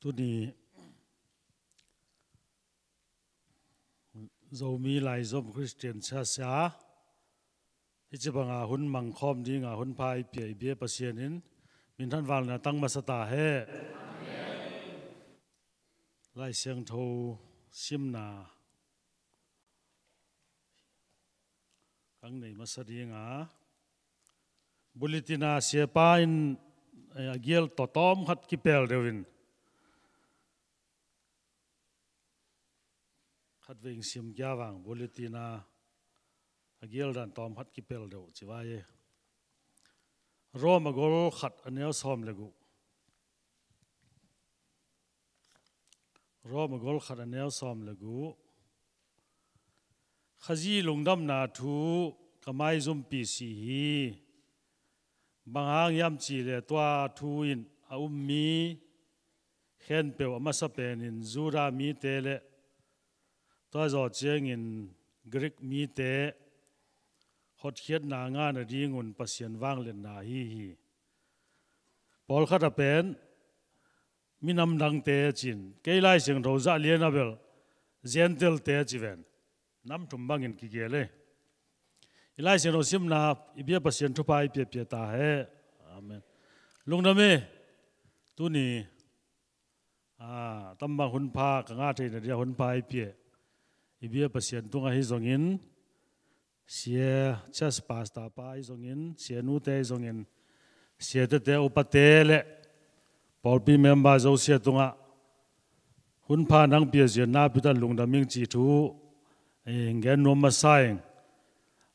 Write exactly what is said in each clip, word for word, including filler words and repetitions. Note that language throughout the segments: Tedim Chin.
Tuni Zomi Laizom Christian Church a hici banga hun mangkhawm dinga hun pha i pia i bia Pasian in minthan vangliatna tang masa ta hen. Lai Siangtho simna kang nei masa dinga, bulletin a siapa in, eh, a gial tawh tawm khat kipel deuh in, khat vei sim kia vang, bulletin a a gial dan tawm khat kipel deuh ci vai e. Rom a gol khat a neu sawm le guk. Rom a gol khat a neu sawm le guk. Khazi lungdamna thu ka maizumpi si hi. Bang hang hiam cih leh tua thu in a um mi khempeuh a masa penin Judah mite le tua zawh ciangin Greek mite hotkhiatna ngahna dingun Pasian vangliatna ahi hi. Pawlkhat a pen minam dangte a ci-in, kei Lai Siangtho zah lian a bel Gentile-te a ci ven. Nam thum bangin kigel e. I Lai Siangtho simna i bia Pasian thupha i piapia ta hen. Amen. Lungdam e. Tuni, ah, tambang hun pha ka ngah theihna dia hun pha i pia i bia Pasian tungah hi zongin, sia church pastor pa ahi zongin, sia nute ahi zongin, sia tete upate le pawlpi member zosia tungah hun pha nang pia zia napi tan lungdam ing cih thu, eh, gen nuam masa ing.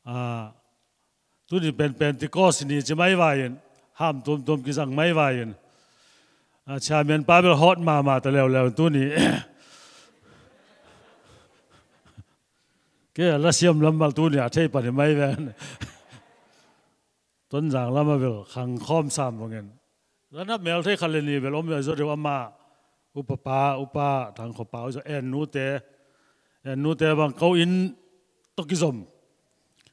Ah, tuni pen Pentecost ni ci mai vai in, ham tuamtuam kizang mai vai in. Ah, chairman pa bel hot mahmah ta leuleu tuni. Kei a lasiam lam mal tuni a thei pan hi mai ven. Tonzang lam a bel khang khawm sam bangin. Lanap mel thei khat le ni bel om a zaw deuh ama, upa pa, upa Thang Khua pa, upa en nute, en nute bang ko inn tawh kizom.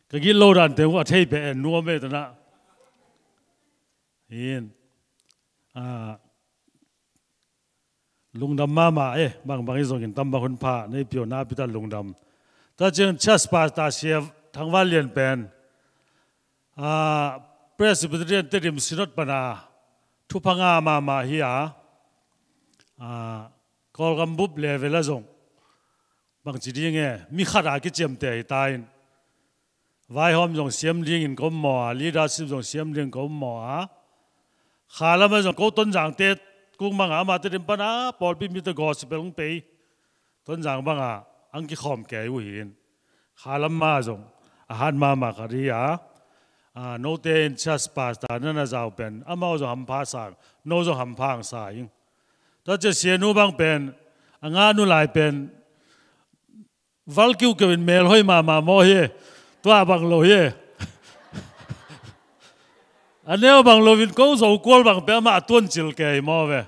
Ka gitlo dan teng uh a thei pia en nu om e tana. Hin. Ah, lungdam mahmah e, bangbang hi zongin tambang hun pha nei piau napi tan lungdam. Tua ciang church pastor sia Thang Van Lian pen, ah, Presbyterian Tedim Synod pana thupha ngah mahmah hi a, ah, Kawlgam bup level a zong bangci ding e, mi khat a kiciamteh hi ta in. Vaihawm zong siam dingin ka um maw a, leadership zong siam dingin ka um maw a. Kha lamah zong ko Tonzangte kung mangah amah Tedim pana pawlpi mite gospel hong pei. Tonzang bangah ang kikhawm kei uh hi in. Kha lamah zong a hat mahmah khat hi a. Ah, note in church pastor na na zau pen amau zong hampha sa, no zong hampha ang sa ing. Tua cia sianu bang pen a ngah nu lai pen val kiukiu in melhoi mahmah maw hi. Tua bang lo hi. A neu bang lo in ko Zokual bang pia mah a tuancil kei maw ve.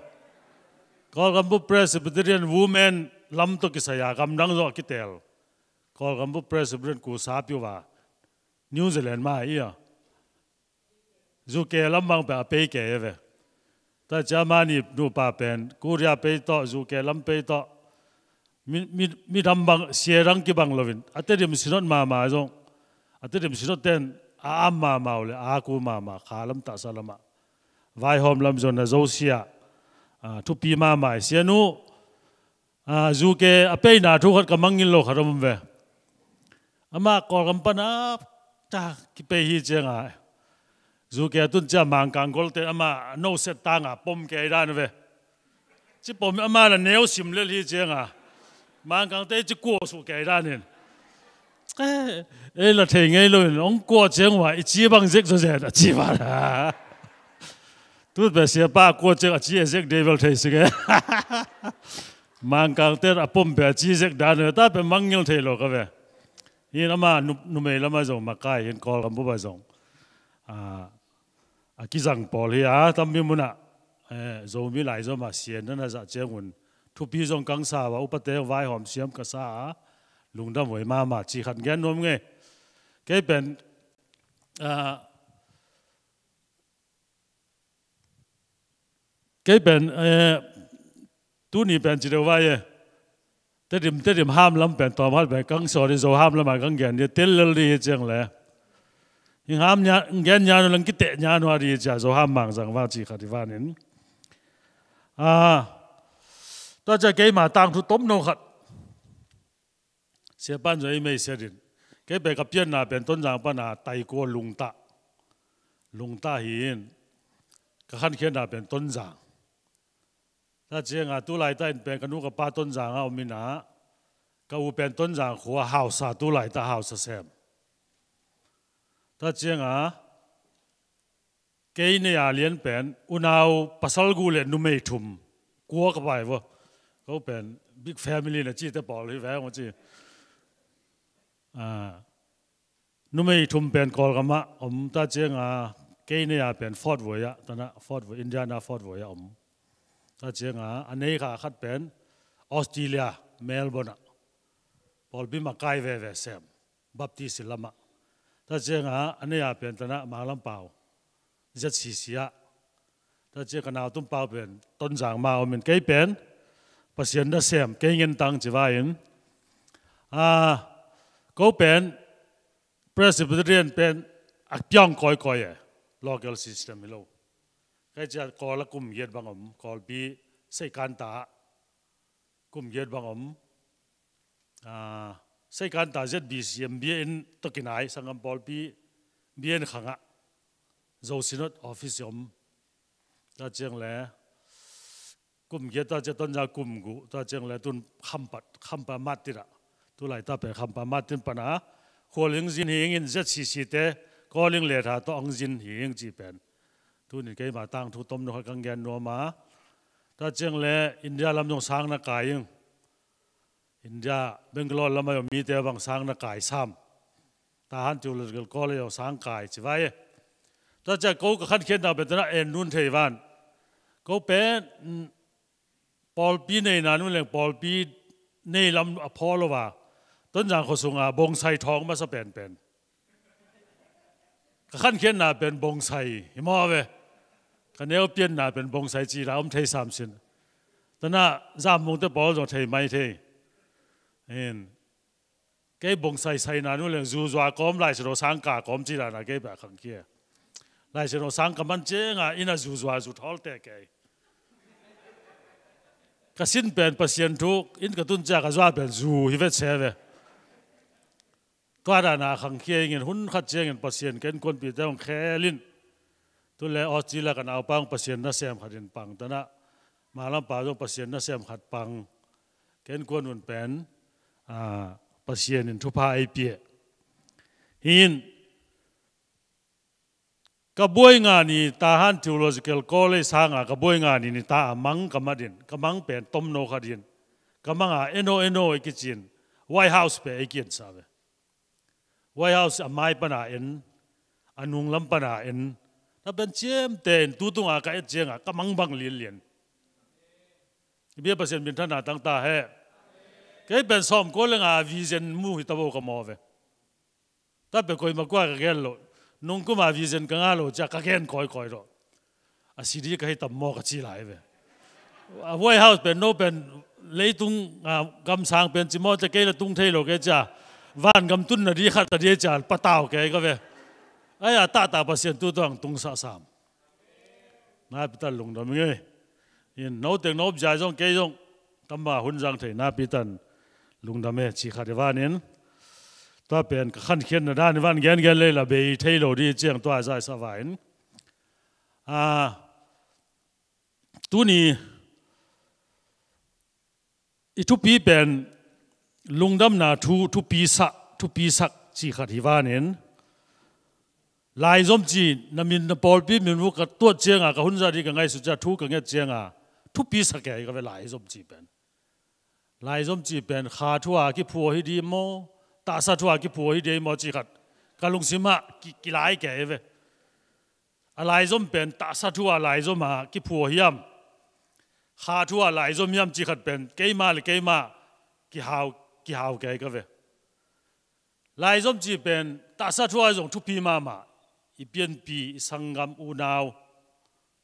Kawlgam bup Presbyterian Women lam tawh kisai a gamdang zawh a kitel. Kawlgam bup Presbyterian kusa piu va New Zealand mah hi a. U K lam bang pen a pei kei a ve. Tua cia mah ni nupa pen Korea pei tawh, U K lam pei tawh. Mi, mi, mi dam bang, sia dang kibang loin a Tedim Synod mahmah zong, a Tedim Synod ten a am mahmah uh le a ku mahmah kha lam tahsa lamah. Vaihawm lam zong na zosia, ah, thupi mahmah hi sianu. Ah, U K a peina thu khat ka mangngilh lo khat om ve. Amah Kawlgam pana ta kipei hi cianga U K a tun cia Mangkang golte amah no set tanga pom kei dan ve. Ci pom amah la neu sim lel hi cianga Mangkangte ci kua suh kei danin. Eh, ei la thei ngei loin ong kua ciang ua i ci bang zek zaw zen a ci va. Tut be siapa kua ciang a ci e zek dei bel thei sik e. Mangkangte a pom be a ci zek dan ve ta pe mangngilh thei lo ka ve. Hin ama nu, numei lama zong makai hin Kawlgam bupa zong, ah, a kizang pawl hi a tampi munah, eh, Zomi Laizom a sian na na zah ciangun thupi zong kang sa ua upate vaihawm siam ka sa a lungdam huai mahmah ci khat gen nuam ngei. Kei pen, ah, Kei pen, eh, Tuni pen ci deuh vai e. Tedim, Tedim ham lam pen tawm khat pen kang sawt in Zo ham lam a kang gen dih, tel lel dih hi ciang le. Hing ham nya, gen nya nu lang kiteh nya nu a dih hi cia Zo ham mang zang vang ci khat hi vanin. Ah, tua cia keima tangthu tomno khat. Siapan Zo ei mei siat in. Kei pen ka pianna pen Tonzang pana Taikua Lungtah. Lungtah hi in. Ka khankhiatna pen Tonzang. Tua cianga tulaitah in pen ka nu ka pa Tonzang a om in a, ka u pen Tonzang khua hausa, tulaitah hausa sem. Tua cianga kei nei a lian pen unau pasal guk le numei thum, kua ka pai vo. Ko pen big family na cite pawl hi veng ci. Ah, numei thum pen Kawlgam ah om, tua cianga kei nei a pen Fort Worth ah, tana Fort Worth, Indiana Fort Worth ah om. Tua cianga a nei kha khat pen Australia, Melbourne ah pawlpi makai veve sem, Baptist lamah. Tua cianga a nei a pen tana Manglam pau, Z C C ah. Tua cia ka nautum pau pen Tonzang ma om in, kei pen Pasian nasem, kei ngen tang ci vai in. Ah, ko pen Presbyterian pen a piang kawikawi e, local system hi lo. Kei cia Kawl a kum giat bang om, Kawlpi Seikanta ah kum giat bang om. Ah, Seikanta Z B C M biakinn tawh kinai, sanggam pawlpi biakinn khangah Zo Synod office om. Tua ciang le kum giat, tua ciang Tonzang kum guk, tua ciang le tun Khampat, Khampat Martin ah. Tulaitah pen Khampat Martin pana khual hing zin hi ing in, Z C C te Kawling le tha tawh hong zin hi ing ci pen. Tunin keima tangthu tomno khat kang gen nuam a. Tua ciang le India lam zong sang na kai ing. India, Bangalore lamah zong mite bang sang na kai sam. Tahan Theological College zong sang kai ci vai e. Tua ciang ko ka khankhiatna pen tana en nun thei van. Ko pen, mm, pawlpi neina nun leng pawlpi nei lam a phaw lo va. Tonzang khua sunga bonsai thawng masa penpen. Ka khankhiatna pen bonsai hi maw ve. Ka neu pianna pen bonsai ci la om thei sam sin. Tana Zam Mung te pawl zong thei mai thei. In. Kei bonsai saina nu leng zuzua kawm, Lai Siangtho sang ka kawm ci dana kei pen a khangkhia. Lai Siangtho sang ka man cianga inn a zuzua zu thawl te kei. Ka sin pen Pasian thu, inn ka tun cia ka zua pen zu hi vet se ve. Tua dana khangkhia ingin hun khat ciangin Pasian ka innkuanpihte hong khel in. Tun le Australia ka naupa hong Pasian nasem khat in pang, tana Manglam pa zong Pasian nasem khat pang. Ka innkuan un pen, ah, Pasian in thupha ei pia. Hi in, ka buai nga ni Tahan Theological College sanga ka buai nga ni ni ta a mang ka mat in, ka mang pen tomno khat in, ka manga eno eno ei kicin, White House pen ei kiensa ve. White House a mai pana en, a nunglam pana en, na pen ciamte in tutunga ka et cianga ka mang bang lianlian. I bia Pasian minthanna tangta he. Kei pen sawmkua lenga vision mu hi tabo ka maw ve. Tua pen koima kua ka gen lo. Nungkuma vision ka ngah lo cia ka gen kawikawi lo. A sidi ka hi tam maw ka ci lai ve. A White House pen no pen leitung, ah, gamsang pen ci maw cia kei la tung thei lo kei cia. Van gam tunna di khat ta di cia patau kei ka ve. Ai a tahta Pasian tu tuang tung sahsam. Napitan lungdam ing ei. In no teng no zai zong kei zong tama hun zang thei napitan lungdam e ci khat i vanin. Tua pen ka khankhiatna dan i van gengen lei la bei thei lo di ciang tua zai sa vain. Ah, tuni i thupi pen lungdamna thu, thupi sa, thupi sak ci khat hi vanin. Laizom ci, na min na pawlpi min vuk ka tuat cianga, ka hunza di ka ngaihsut cia thu ka nget cianga, thupi sa kei ka ve laizom ci pen. Laizom ci pen kha thua kiphuah hi di maw, tahsa thua kiphuah hi di maw ci khat ka lungsimah ki, kilai kei ve. A laizom pen tahsa thua laizom a kiphuah hiam, kha thua laizom hiam ci khat pen keima le keima kihau, kihau kei ka ve. Laizom ci pen tahsa thua zong thupi mahmah, i pianpi, i sanggam, unau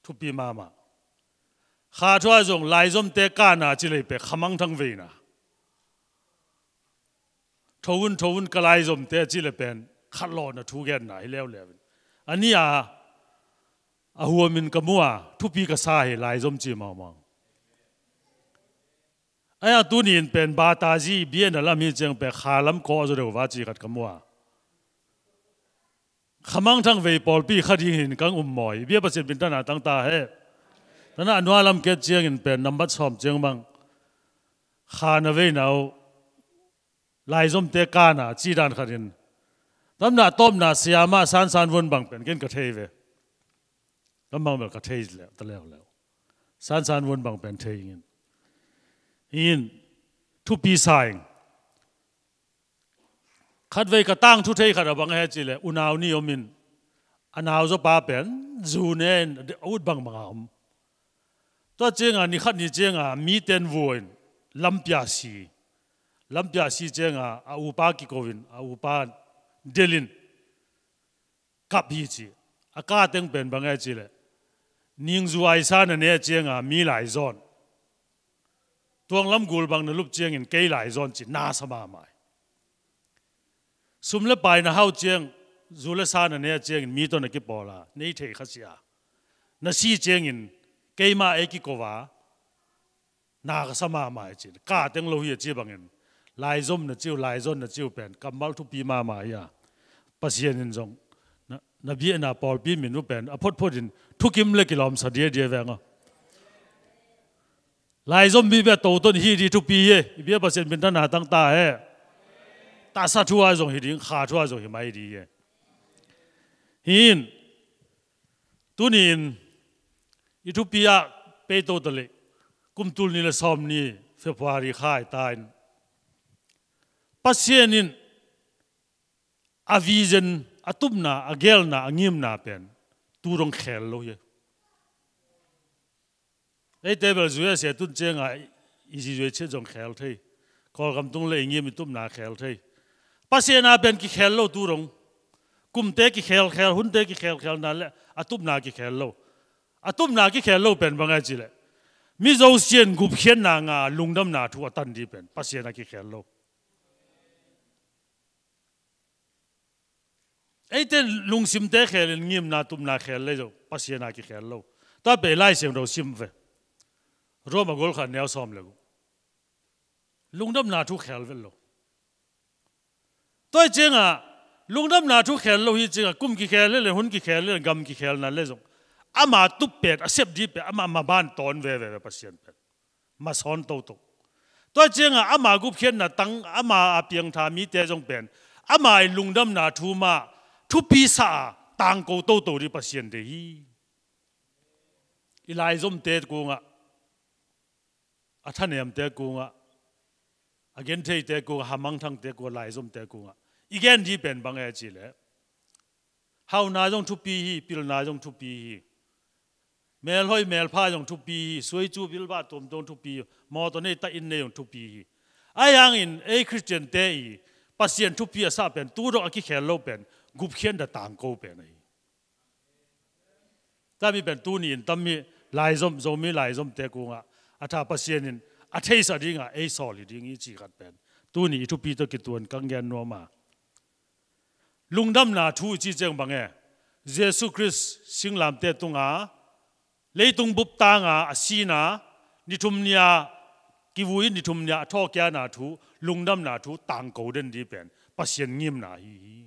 thupi mahmah. Kha thu ah zong laizomte kana ci lei pek khamangthang veina. Tho un, tho un ka laizomte ci le pen khatlawhna thu genna hi leuleu in. A ni a, a huamin ka mu a, thupi ka sa hi laizom ci maumau. Ahi a tuni in pen batazi biakna lam hi ciang pen kha lam kawh zaw deuh va ci khat ka mu a. Khamangthang vei pawlpi kha ding hin kang um mawi. Bia Pasian min tana tang ta he. Tana a nua lam ket ciangin pen nambat sawm ciang bang. Kha na veina uh. Laizomte kana ci dan khat in. Tamna tawpna siama sansan vun bang pen ken ka thei ve. Kan bang bel ka thei leh ta leuleu. Sansan vun bang pen thei ingin. Ingin thupi sa ing. Khatvei ka tangthu thei khat a bang he ci leh unau ni om in. A nau zawpa pen zu ne in a ut bangbang a om. Tua cianga ni khat ni cianga miten vua in lampia si. Lampia si cianga a upa kiko in a upa delin. Kap hi ci. A ka teng pen bang e ci leh. Ningzu aisa na ne cianga mi lai zawn. Tuang lam gul bang na lup ciangin kei lai zawn ci na sa mahmah. Sum le pai na hau ciang zu le sa na ne ciangin mi tawh na kipawla nei thei kha sia. Na si ciangin keima ei kikova. Na ka sa mahmah hi ci. Ka teng lo hi a ci bangin. Laizom na ciu, laizawn na ciu pen. Kammal thupi mahmah hi a. Pasian in zong. Na, na biakna pawlpi min uh pen. A photphot in. Thukim le kilawm sa dia dia veng a. Laizom mi bia to ton hi di thupi hi. I bia Pasian min tana tang ta he. Ta sa thu a zong hi ding, kha thu a zong hi mai di hi. Hin. Tuni in i thupi ah peito ta leh kum tul ni le sawm ni February kha i ta in Pasian in a vision, a tupna, a gelna, a ngimna pen tu dong khel lo hi. Ei table zui a sia tun cianga i zi zui chet zong khel thei. Kawlkam tung le i ngim i tupna khel thei. Pasian a pen kikhel lo tu dong. Kumte kikhel khel, hunte kikhel khel na le a tupna kikhel lo. A tupna kikhel lo pen bang a ci leh. Mi zosian gupkhiatna nga lungdamna thu a tan di pen. Pasian a kikhel lo. Eite lungsimte khel in ngimna tupna khel le zo Pasian a kikhel lo. Tua pe Lai Siangtho sim ve. Roma gol khat neu sawm le gu. Lungdamna thu khel vet lo. Tua hi cianga lungdamna thu khel lo hi cianga kum kikhel le hun kikhel le gam kikhel na le zong. Ama tup pet a sep di pet ama maban tawn veve Pasian pet. Masawn toto. Tua cianga ama gupkhiatna tang ama a piangtha mite zong pen ama i lungdamna thu mah thupi sa a tangko toto di Pasian de hi. I laizomte kungah, a thanemte kungah, a gentheite kungah, hamangthangte kungah, laizomte kungah i gen di pen bang e ci leh. Hauna zong thupi hi, pilna zong thupi hi. Melhoi melpha zong thupi hi, suicu bilbah tuamtuam thupi hi, mawtaw nei ta inn nei zong thupi hi. Ahi hangin ei Khristiante i Pasian thupi a sah pen tu dong a kikhel lo pen gupkhiatna tangko pen ahi. Tami pen tuni in tammi laizom, Zomi laizomte kungah a tha Pasian in a theisa dinga ei sawl hi ding i ci khat pen tuni i thupi tawh kituan kang gen nuam a. Lungdamna thu i ci ciang bang e. Jesu Khrist singlamte tunga leitung bup tanga a sina ni thum nia kivui ni thum nia a thawhkiana thu lungdamna thu tangko den di pen Pasian ngimna hi hi.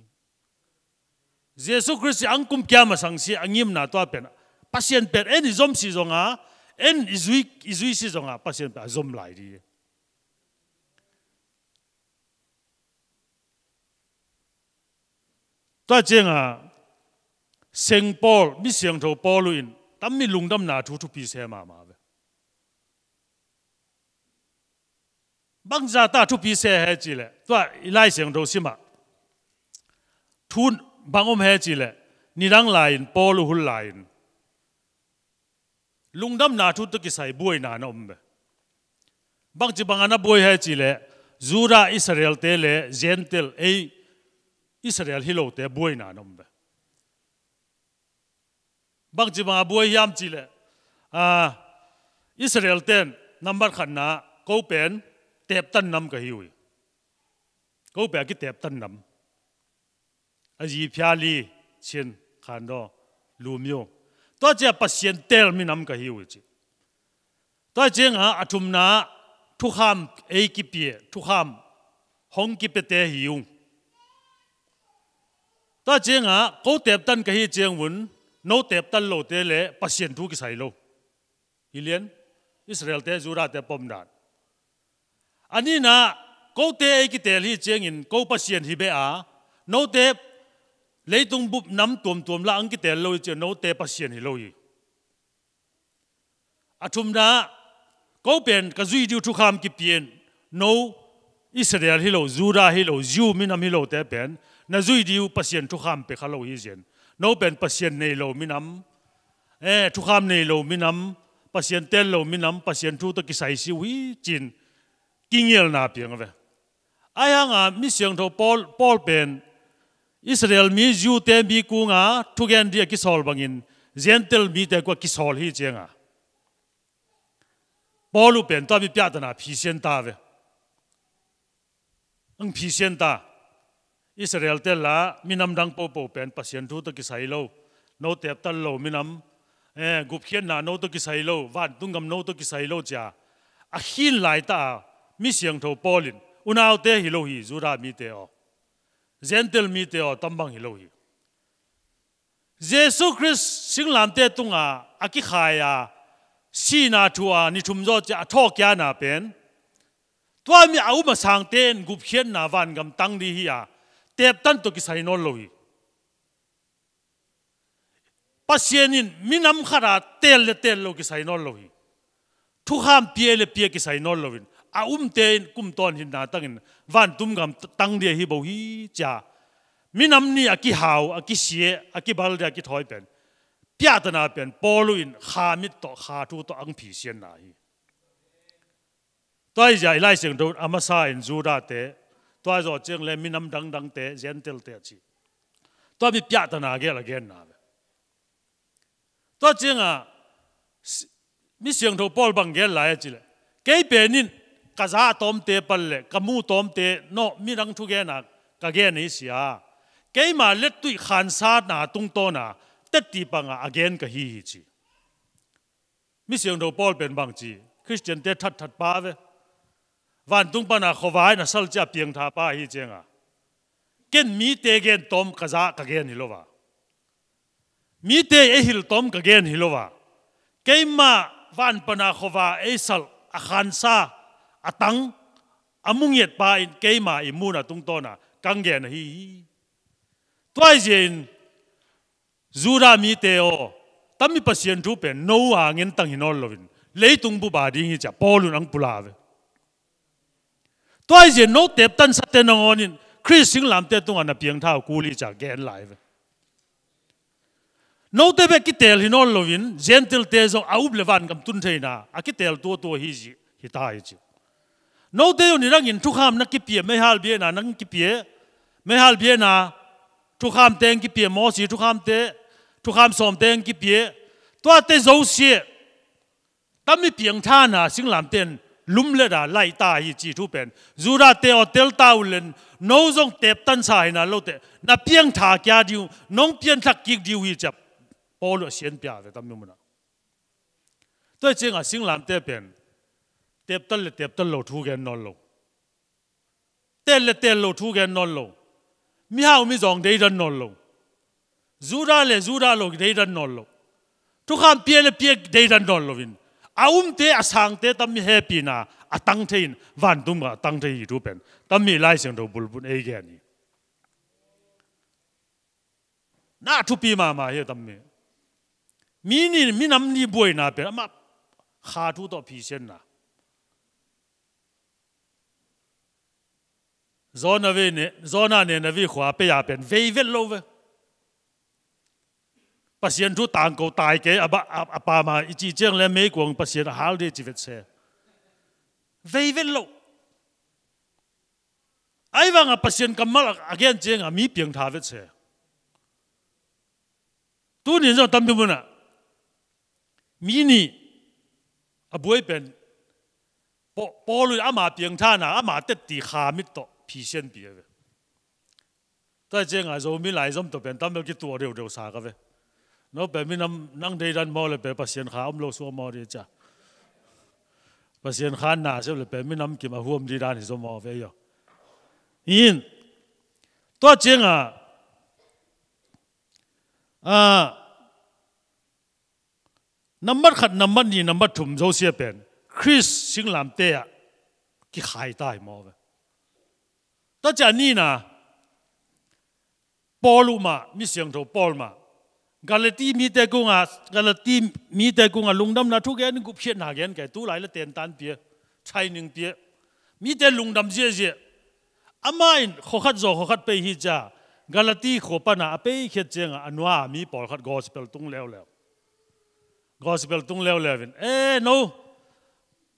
Jesu Khrist i angkum kia masang si a ngimna tua pen Pasian pen en i zom si zonga en i zui, i zui si zonga Pasian pen a zom lai di. Tua cianga Seng Paul, mi siangtho Paul uh in tammi lungdamna thu thupi se mahmah ve. Bangza ta thupi se he ci leh tua i Lai Siangtho simah thu bang om he ci leh nidang lai-in Paul uh hul lai-in lungdamna thu tawh kisai buaina na om ve. Bangci banga na buai he ci leh Judah Israel-te le Gentile ei Israel hi lote buaina na om ve. Bangci banga buai hiam ci leh a, Israel ten nambat khatna, ko pen teptan nam ka hi uh hi. Ko pen a kiteptan nam. A zi phia li, Chin, Khandaw, Lumyo. Tua cia Pasian tel minam ka hi uh hi ci. Tua cianga a thumna thukham ei kipia, thukham hong kipiate hi ung. Tua cianga ko teptan ka hi ciangun no teptan lote le Pasian thu kisai lo. Hi lian, Israelte, Judate pomdan. A nina, kote ei kitel hi ciangin ko Pasian hi beh a, note leitung bup nam tuamtuam lah ang kitel lo hi ciang note Pasian hi lo hi. A thumna, ko pen ka zui ding thukham kipia in, no Israel hi lo, Judah hi lo, Jew minam hi lote pen na zui ding Pasian thukham pia kha lo hi zian. No pen Pasian nei lo minam, eh, thukham nei lo minam, Pasian tel lo minam, Pasian thu tawh kisai si uh hi cin kingelna piang a ve. Ahi hanga mi siangtho Paul, Paul pen Israel mi, Jew te mi kunga thugen ding a kisawl bangin Gentile mite kua kisawl hi cianga Paul uh pen tua mi piahtana phisian ta ve. Ang phisian ta. Israel te la minam dang popo pen Pasian thu tawh kisai lo, no teptan lo minam, eh, gupkhiatna no tawh kisai lo, vantung gam no tawh kisai lo cia a khin laita a mi siangtho Paul in unaute hi lo hi, Judah mite aw, Gentile mite aw, tambang hi lo hi. Jesu Khrist singlamte tunga a kikhai a, sihna thu a ni thum zaw cia a thawhkiana pen tua mi a um a sangte in gupkhiatna vangam tang ding hi a, teptan tawh kisai nawn lo hi. Pasian in minam khat a tel le tel lo kisai nawn lo hi. Thukham pia le pia kisai nawn loin a umte in kum tawn hinna tangin vantung gam tang ding ahi bo hi cia minam ni a kihau, a kisia, a kibal ding a kithawi pen piahtana pen Paul uh in kha mit tawh, kha thu tawh ang phisianna hi. Tua hi zia i Lai Siangtho a masa in Judah te, tua zawh ciang le minam dangdangte, Gentile te a ci. Tua mi piahtana gel a genna ve. Tua cianga si-, mi siangtho Paul bang gen lai a ci le, kei pen in ka za a tawmte pal le ka mu tawmte nawh midang thugena ka gen hi sia. Keima lettuih khansana tungtawna tetti panga a gen ka hi hi ci. Mi siangtho Paul pen bang ci, Khristiante thatthat pa ve. Vantung pana khuavai na sal cia piangtha pa hi cianga, ken mite gen tawm ka za ka gen hi lo va. Mite ei hil tawm ka gen hi lo va. Keima van pana khuava ei sal a khansa, a tang, a mungiat pa in keima i muna tungtawna kang gen ahi hi. Tua hi zia in Judah mite aw, tammi Pasian thu pen no a ngentang hi nawn loin leitung bup a ding hi cia Paul un ang pula ve. Tua hi zia no teptansate nangawn in Khrist singlamte tungah na piangtha uh kul hi cia gen lai ve. Note bek kitel hi nawn loin Gentile te zong a up le vangam tun theina a kitel tuatua hi zi hi ta hi ci. Note uh nidangin thukham na kipia, meihal biena nang kipia, meihal biena thukham teng kipia, Mosi thukham te, thukham sawm teng kipia, tuate zosia tammi piangthana singlamten lumleta laita hi ci thu pen Judah te aw telta ulen no zong teptansa hina lote na piangtha kia diu, nong pianthak kik diu hi cia Paul a sianpia ve tammi muna. Tua hi cianga singlamte pen teptan le teptan lo thu gen nawn lo. Tel le tel lo thu gen nawn lo. Mihau mizawng deidan nawn lo. Judah le Judah lo deidan nawn lo. Thukham pia le pia deidan nawn loin a umte a sangte tammi hepina a tang thei in vantung a tang thei hi thu pen tammi Lai Siangtho bulbul ei gen hi. Na thupi mahmah hi a tammi. Mi ni, minam ni buaina pen amah kha thu tawh phisianna. Jonah ve ne, Jonah ne Nineveh khua pei a pen vei vet lo ve. Pasian thu tangko tai kei a ba, a, a pama i ci ciang le meikuang Pasian a hal ding ci vet se. Vei vet lo. Ahi vanga Pasian kammal a, a gen cianga mi piangtha vet se. Tunin zong tampi muna mi ni A buai pen Paul in ama piangthana ama tetti kha mit tawh phisianpi a ve. Tua cianga Zomi laizom tawh pen tambel kituah deuhdeuh sa ka ve. No pen minam nang deidan maw le pen Pasian kha om lo suak maw dih cia. Pasian kha na seuh le pen minam kim a huam dihdan hi zaw maw ve aw. In tua cianga a nambat khat, nambat nih, nambat thum zosia pen Khrist singlamte ah kikhai ta hi maw ve. Tua ciah nina Paul uh mah, mi siangtho Paul mah Galati mite kungah, Galati mite kungah lungdamna thugen, gupkhiatna gen kei, tulai le tentan pia, training pia, mite lungdam ziahziah. Amah in khuakhat zaw khuakhat pei hi cia, Galati khua pana a peikhiat ciangah a nua mi pawlkhat gospel tung leuleu. Gospel tung leuleu in, e no,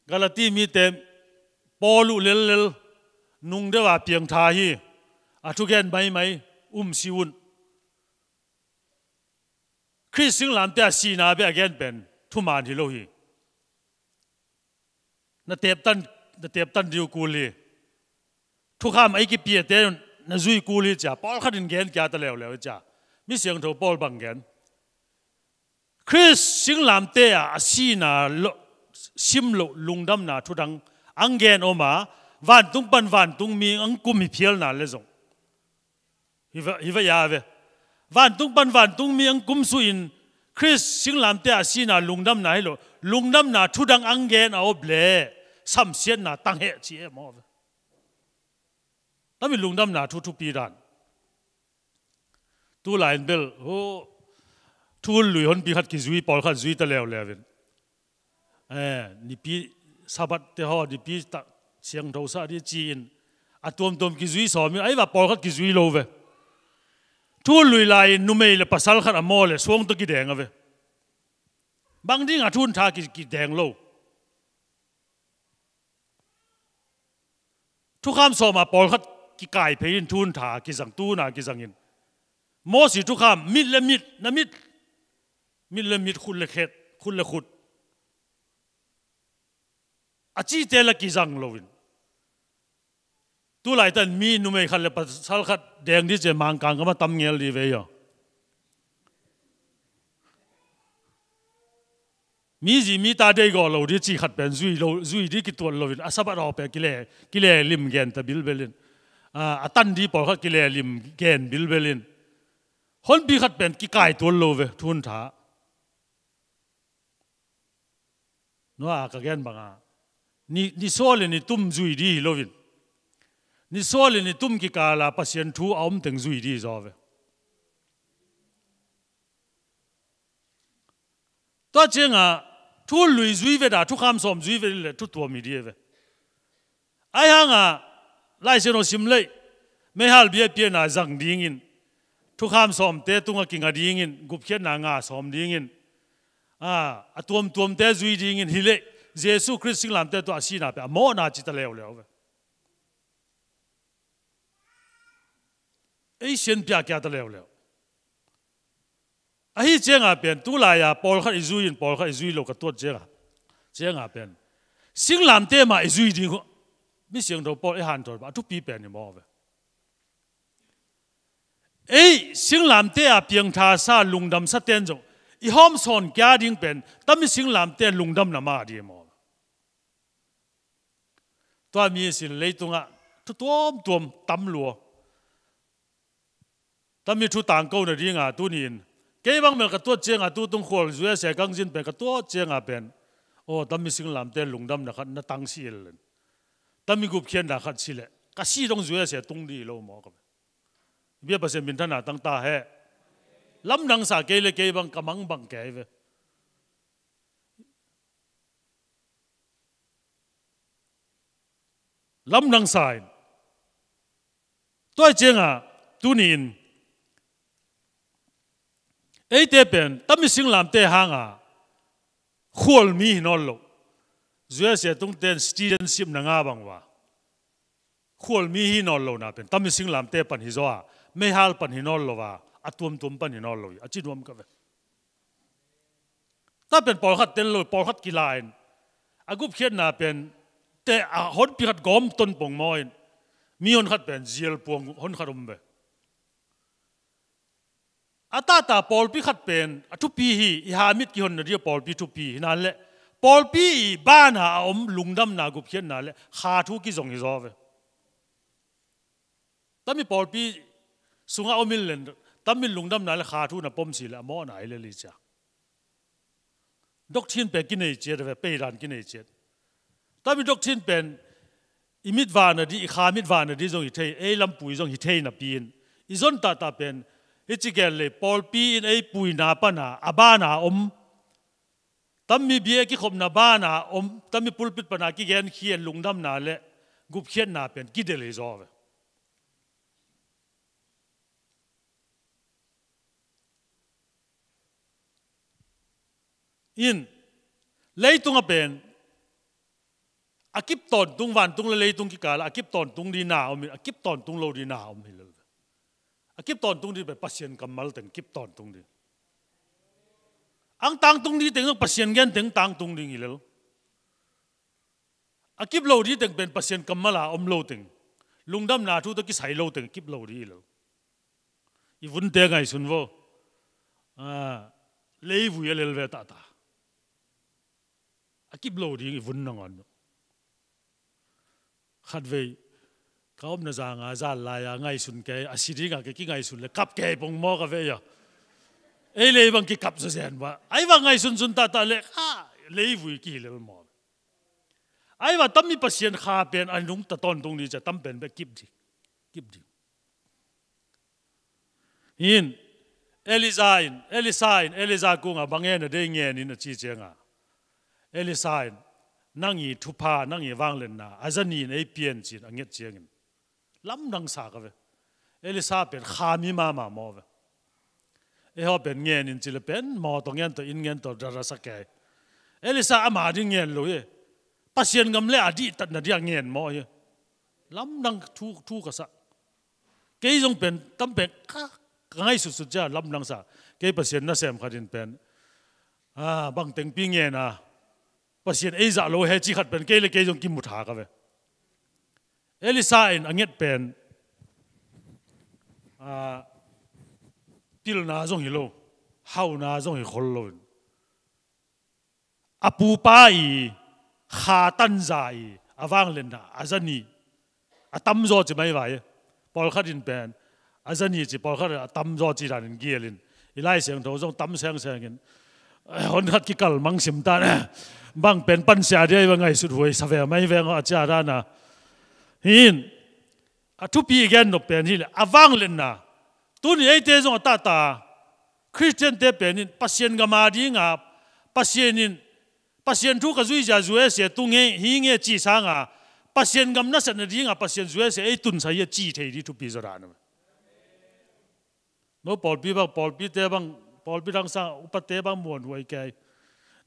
Galati mite Paul uh lellel nung deuh a piangtha hi, a thugen maimai um si un. Khrist singlamte a sihna beh a gen pen thuman hi lo hi. Na teptan, na teptan diu kul hi. Thukham ei kipiate na zui kul hi cia, pawlkhat in gen kia ta leuleu hi cia. Mi siangtho Paul bang gen. Khrist singlamte ah a sihna lo, sim lo lungdamna thudang ang gen om a, vantung pan vantung mi ang kum hi phialna le zong. Hi va, hi va ya ve. Vantung pan vantung mi ang kum suh in Khrist singlamte a sihna lungdamna hi lo, lungdamna thudang ang gen a op le samsiatna tang heh ci e maw ve. Tami lungdamna thu thupi dan. Tulai in bel, ho, thul lui honpi khat kizui, pawlkhat zui ta leuleu in. Eh, nipi Sabbath te haw, nipi tak siangtho sa di ci in. A tuamtuam kizui sawm in, ai va pawlkhat kizui lo ve. Thul lui lai in numei le pasal khat a maw le suang tawh kideng a ve. Bang ding a thun tha ki, kideng lo. Thukham sawm a pawlkhat kikai phei in thun tha kizang, tuna kizang in. Mosi thukham, mit le mit, na mit. Mit le mit, khut le khet, khut le khut. A cite la kizang lo in. Tulai tan mi numei khat le pasal khat deng di cia Mangkang kama tam ngel di ve aw. Mi zi mi ta dei gawh lo di ci khat pen zui lo, zui di kituat lo in, a Sabbath aw pen kile, kile lim gen ta bilbel in. A, a tan di pawlkhat kile lim gen bilbel in. Honpi khat pen kikai tuan lo ve, thun tha. Nua ka gen banga. Ni, ni sual in ni tum zui di hi lo in. Ni sual in ni tum kikala Pasian thu a om teng zui di zaw ve. Tua cianga, thul lui zui ve da, thukham sawm zui ve le, thu tuam hi di ve. Ai hanga, Laisian aw sim lei, meihal bia piana zang dingin, thukham sawmte tunga kinga dingin, gupkhiatna nga sawm dingin, a, a tuamtuamte zui dingin, hi lei, Jesu Khrist singlamte tua a sihna pe, a mawhna ci ta leuleu ve. Ei sian pia kia ta leuleu. Ahi cianga pen, tulai a, pawlkhat i zui in, pawlkhat i zui lo ka tuat cianga. Cianga pen. Singlamte mah i zui ding uh. Mi siangtho Paul i hanthawn pa, a thupi pen i maw ve. Ei, singlamte a piangtha sa, lungdam sa ten zong. I hawm sawn kia ding pen, tami singlamte lungdamna mah di maw ve. Tua mi sin leitungah thu tuamtuam tam lua. Tami thu tangko nadinga tunin. Kei bang mel ka tuat cianga tu tung khual zuia se kang zin pen ka tuat cianga pen. Aw, tami singlamte lungdamna khat na tang si el len. Tami gupkhiatna khat si le. Ka si dong zuia se tung di lo maw ka ve. Bia Pasian minthana tang ta he. Lamdang sa kei le kei bang ka mang bang kei ve. Lamdang sa in. Tua cianga, tunin. Eite pen, tami singlamte hanga. Khual mi hi nawn lo. Zuia se tungten citizenship na nga bang va. Khual mi hi nawn lo na pen. Tami singlamte pan hi zaw a. Meihal pan hi nawn lo va. A tuamtuam pan hi nawn lo. A ci nuam ka ve. Ta pen pawlkhat tel lo, pawlkhat kila in. A gupkhiatna pen te a honpi khat gawm ton pongmaw in, mi honkhat pen zial puang honkhat om ve. A tahta pawlpi khat pen a thupi hi, i hamit kihonna dih a pawlpi thupi hi nan le, pawlpi i bana a om lungdamna gupkhiatna le kha thu kizong hi zaw ve. Tami pawlpi sungah om in len, tami lungdamna le kha thu na pom si le a mawhna hi le li cia. Doctrine pen kinei ciat a ve, peidan kinei ciat. Tami doctrine pen i mit vana dih, i kha mit vana dih zong hi thei, ei lampui zong hi thei napi in, i zon tahtah pen hi ci gen le, pawlpi in ei puina pana a bana om, tami bia kikhopna bana om, tami pulpit pana kigen khian lungdamna le gupkhiatna pen kidel hi zaw ve. In, leitung a pen a kip tawntung, vantung le leitung kikal a kip tawntung dih na om in, a kip tawntung lo dih na om hi lo. A kip tawntung dih pen Pasian kammal teng kip tawntung dih. Ang tangtung dih teng zong Pasian gen teng tangtung ding hi lo. A kip lo dih teng pen Pasian kammal a om lo teng, lungdamna thu tawh kisai lo teng kip lo dih hi lo. I vunte ngaihsun vo. Ah, leivui a lel ve tahtah. A kip lo ding i vun nangawn. Khatvei ka omna zanga zal lai-a ngaihsun kei, a si dinga kei kingaihsun le kap kei pongmaw ka vei a. Ei lei bang kikap zazen ba. Ai bang ngaihsun sun tahtah le, ah, leivui kihi lel maw. Ai bang tammi Pasian kha pen a nungta tawntung dih cia tam pen bek kip ding. Kip ding. Hin, Elisa in, Elisa in, Elisa kunga bang ngen a dei ngen in a ci cianga, Elisa in, nang i thupha, nang i vanglenna a zani in ei pian cin a nget ciangin lamdang sa ka ve. Elisa pen kha mi mama maw ve. Ei haw pen ngen in ci le pen maw tawh ngen tawh in ngen tawh dara sa kei. Elisa ama ding ngen lo hi. Pasian gam le a dihtatna dih a ngen maw hi. Lamdang thu, thu ka sa. Kei zong pen tam pen ka, ka ngaihsutsut cia lamdang sa. Kei Pasian nasem khat in pen, ah, bang tengpi ngen a Pasian ei zah lo he ci khat pen kei le kei zong kimu tha ka ve. Elisa in a nget pen, ah, pilna zong hi lo, hauna zong hi khol lo in, a pupa i kha tanza i a vanglenna a zani a tamzaw ci mai vai. Pawlkhat in pen a zani ci, pawlkhat a tamzaw ci danin gialin i Lai Siangtho zong tam sengsengin, eh, honkhat kikal mangsim tan, eh, bang pen pansia dia i va ngaihsut huai sa ve mai veng a cia dana. Hin, a thupi i gen nop pen hi le a vanglenna. Tuni eite zong a tahta Khristiante pen in Pasian gama dinga Pasian in, Pasian thu ka zuizia zuese tung hi nge ci sanga Pasian gam nasepna dinga Pasian zuese ei tunsa hi a ci thei dih thupi zaw dan. No pawlpi bang, pawlpite bang, pawlpi dang sang upate bang muanhuai kei.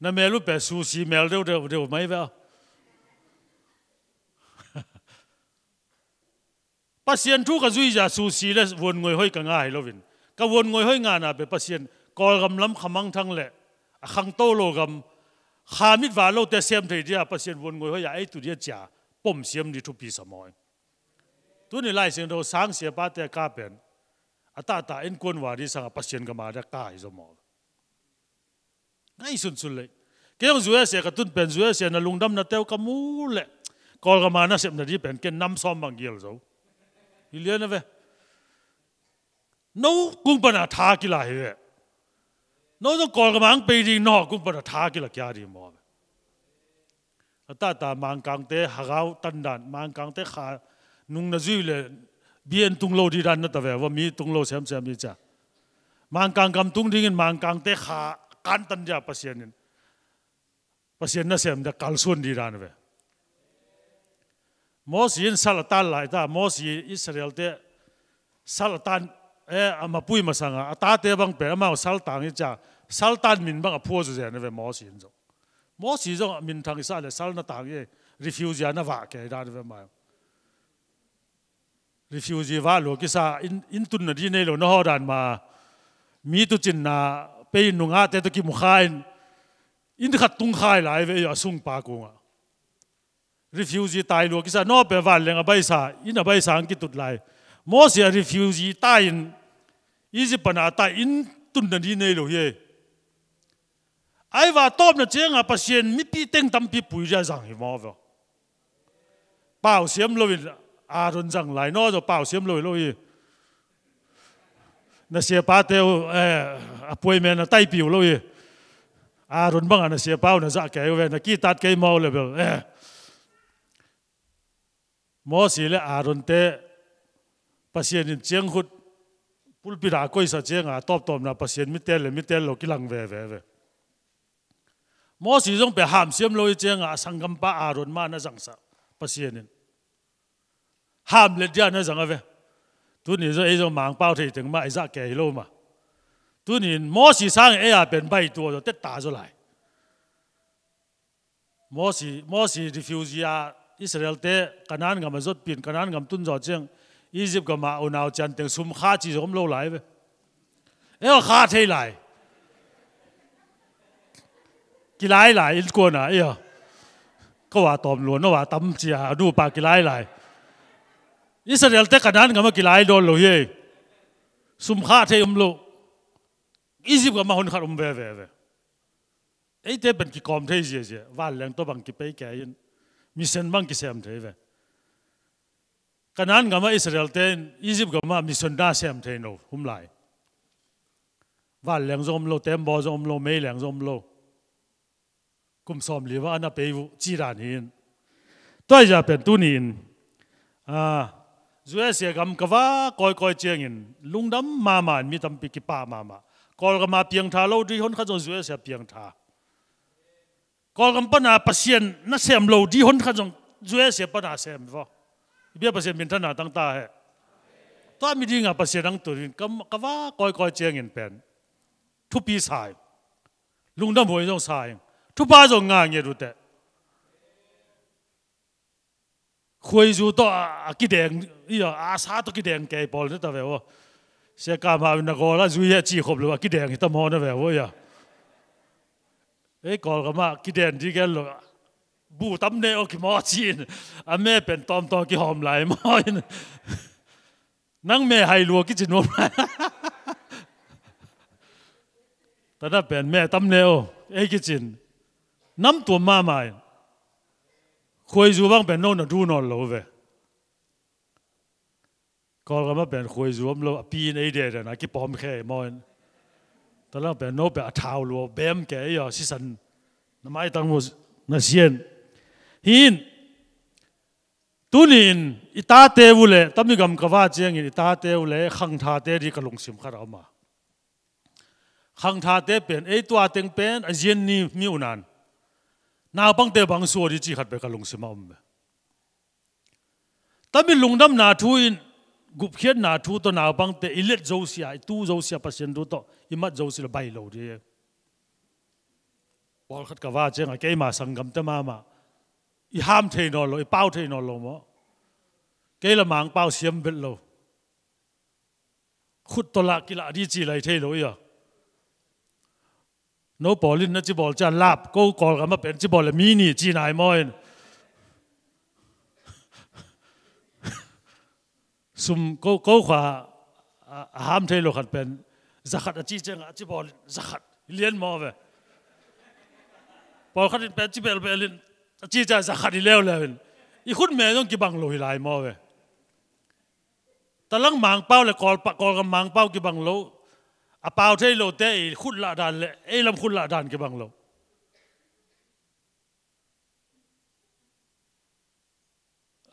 Na mel uh pe susi mel deuh deuh deuh mai ve a. Pasian thu ka zuizia susi le vuan ngoi hoi ka nga hi loin, ka vuan ngoi hoi ngana pe Pasian Kawlgam lam khamangthang le a khangto lo gam kha mit va lote sem thei dia Pasian vuan ngoi hoi a ei tu dia cia pom siam dih thupi sa maw. Tuni Lai Siangtho sangsia pate ka pen a tahta innkuan va dih sanga Pasian gama dia ka hi zaw maw. Ngaihsun sun lei. Kei hong zuese ka tun pen zuese na lungdamna teu ka mu le Kawlgama nasepna dih pen ken nam sawm bang gial zo. Hi lian a ve. No kung pana tha kila hi ve. No zong Kawlgama ang pei ding no kung pana tha kila kia dih maw ve. A tahta Mangkangte hagau tandan, Mangkangte kha nung na zui le bian tung lo dih dan na ta ve, va mi tung lo semsem dih cia. Mangkang gam tung dingin Mangkangte kha kantan dia Pasian in, Pasian nasem dia kalsuan dih dan ve. Mosi in sal a tan lai ta, Mosi Israelte sal a tan, eh, a mapui masanga a tate bang pen amau sal tang hi cia, sal tan min bang a phua zuzen ve Mosi in zong. Mosi zong a minthang i sah le sal na tang i refugee a na vah kei dan ve mai. Refugee vah lua kisa in, in tunna dih nei lo na haw dan ma. Mi tucinna pei nungahte tu kimu kha in, in khat tung khai lai ve a sungpa kunga. refugee tai lua kisa, no pe vanleng a baisa, inn a baisa ang kitut lai. Moses a refugee tai-in Egypt pana tai, inn tunna ni nei lo hi. Ai va tawpna cianga Pasian mipi teng tampi pui dia zang hi maw ve. Pau siam loin Aaron zang lai, no zaw pau siam lo hi lo hi. Na siapate uh, eh, appointment a taipih uh lo hi. Aaron banga na siapa uh na zah kei uh ve, na kitat kei maw le bel, eh. Moses le Aaron te Pasian in ciangkhut pulpit a koisa cianga tawptawpna Pasian mitel le mitel lo kilang veve ve. Moses zong pe hamsiam lo hi cianga a sanggampa Aaron ma na zangsa Pasian in. Ham let dia na zang a ve. Tuni zong ei zong mangpau thei teng ma ei zah kei hi lo ma. Tuni in Moses sang ei a pen bai tua zaw tetta zaw lai. Moses, Moses refugee a Israel te Canaan gam a zotpin, Canaan gam tun zaw ciang Egypt gam a unau cian teng sum kha ci zong om lo lai ve. Ei kha thei lai. Kilai lai, innkuan a, ei. Ko a tawm luan, no a tam cia, a nupa kilai lai. Israel te Canaan gam a kilai dawn lo hi. Sum kha thei om lo. Egypt gam a hun khat om veve ve. Eite pen kikawm thei ziazia, vanleng tawh bang kipei kei in, mission bang kisem thei ve. Canaan gam a Israel te in Egypt gam a mission na sem thei no hum lai. Vanleng zong om lo, tembaw zong om lo, meileng zong om lo. Kum sawmli va a na pei uh ci dan hi in. Tua hi zia pen tuni in, ah, U S A gam ka va kawikawi ciangin lungdam mahmah in mi tampi kipah mahmah. Kawlgam a piangtha lo di hon khat zong U S A piangtha. Kawlgam pana Pasian na sem lo di hon khat zong U S A pana sem vaw. I bia Pasian minthanna tangta he. Tua mi dinga Pasian ang turin ka, ka va kawikawi ciangin pen thupi sa hi. Lungdam huai zong sa hi. Thupha zong nga ngiat uh teh. Khuaizu tawh a, a kideng, i a, a sa tawh kideng kei pawl ni ta ve uh. Sia ka ma na gawl a zui he ci khop lo a kideng hi ta maw na ve uh ia. Ei Kawlgam a kiden di gen lo. Bu tam ne aw kimaw ci in. A me pen tawmtawm kihawm lai maw in. Nang me hai lua kici nuam lai. Tana pen me tam ne aw ei kicin. Nam tuam mahmah in. Khuaizu bang pen no na du nawn lo ve. Kawlgam a pen khuaizu om lo, a pi in ei deden a kipawm khe maw in. Talang pen no pen a thau lua bem ke ei aw sisan. Na maitang mu na sian. Hi in. Tuni in i tate uh le, tami gam ka va ciangin i tate uh le khangthate di ka lungsim khat a om a. Khangthate pen ei tua teng pen a zian ni mi unan. Naupangte bang sua di ci khat pen ka lungsim a om ve. Tami lungdamna thu in gupkhiatna thu tawh naupangte i let zosia, i tu zosia Pasian thu tawh i mat zosia le bai lo di. Pawlkhat ka va cianga keima sanggamte mahmah i ham thei nawn lo, i pau thei nawn lo maw? Kei la mangpau siam vet lo. Khut tawlah kilah di ci lai thei lo ia. No pawlin na cibawl cia lap ko Kawlgam a pen cibawl le mi ni ci nai maw in. Sum ko, ko khua a, a ham thei lo khat pen zakhat a ci cianga a cibawl zakhat lian maw ve. Pawlkhat in pen cibelbel in a ci cia zakhat i leuleu in. I khut me zong kibang lo hi lai maw ve. Talang mangpau le Kawlpa, Kawlgam mangpau kibang lo. A pau thei lote i khut lah dan le ei lam khut lah dan kibang lo.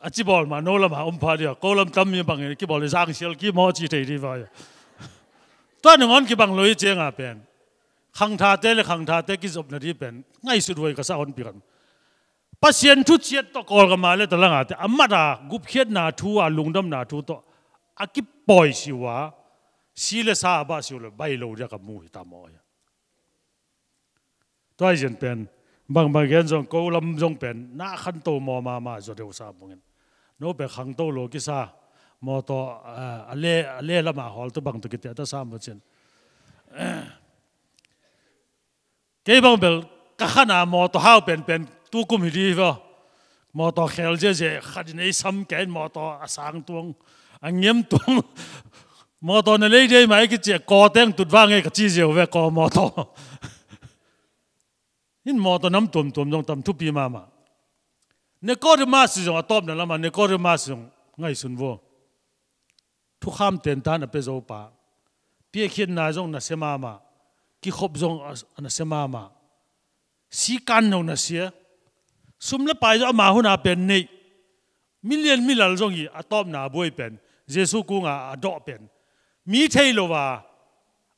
A cibawl ma no lama om pha dia ko lam tam mi bangin kibawl le zang sial ki maw ci thei di va ia. Tua nangawn kibang lo i cianga pen khangthate le khangthate kizopna di pen ngaihsut huai ka sa hon pi kan. Pasian thu ciat tawh Kawlgam a le talangate a mat a gupkhiatna thu a lungdamna thu tawh a kipawi siu a si le sa a bah siu le bai lo dia ka mu hi ta maw ia. Tua hi zian pen bangbang gen zong ko lam zong pen na khanto maw mahmah zaw deuh sa bungin. No pen khangto lo kisa maw tawh, ah, a le, a le lama hawl tu bang tu kitiata sa maw cin. Kei bang bel ka khana maw tawh hau penpen tu kum hi di hi vaw. Mawtaw khel ziazia khat in ei sam kei in mawtaw a sang tuang, a ngiam tuang. Mawtaw na lei dei mah i kici a kaw teng tut vang ei ka ci ziau ve, kaw mawtaw. In mawtaw nam tuamtuam zong tam thupi mahmah. Nikodemus zong a tawpna lamah Nikodemus zong ngaihsun vua. Thukham tentan a pia zo pa. Piakkhiatna zong nasia mahmah. Kikhop zong a, a nasia mahmah. Sikan zong nasia. Sum le pai zong ama hun a pen neih. Milian milal zong hi a tawpna buai pen. Jesu kunga a dawh pen. Mi thei lo a.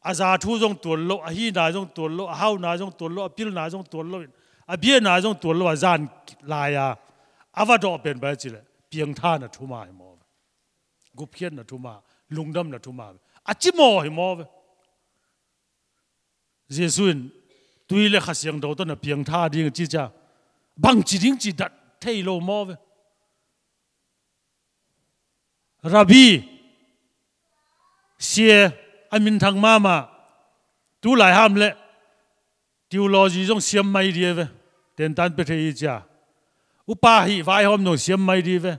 A za thu zong tual lo, a hina zong tual lo, a hauna zong tual lo, a pilna zong tual lo in. A biana zong tual lo, a zan lai a. A va dawh pen bai cileh. Piangthana thuma hi maw. Gupkhiatna thuma, lungdamna thuma. A ci maw hi maw ve. Jesu in tui le Kha Siangtho tawh na piangtha ding a ci cia. Bangci ding ci dat thei lo maw ve. Rabbi, sia a minthang mahmah. Tulai ham le theology zong siam mai di ve. Tentan pe thei hi cia. Upa hi vaihawm zong siam mai di ve.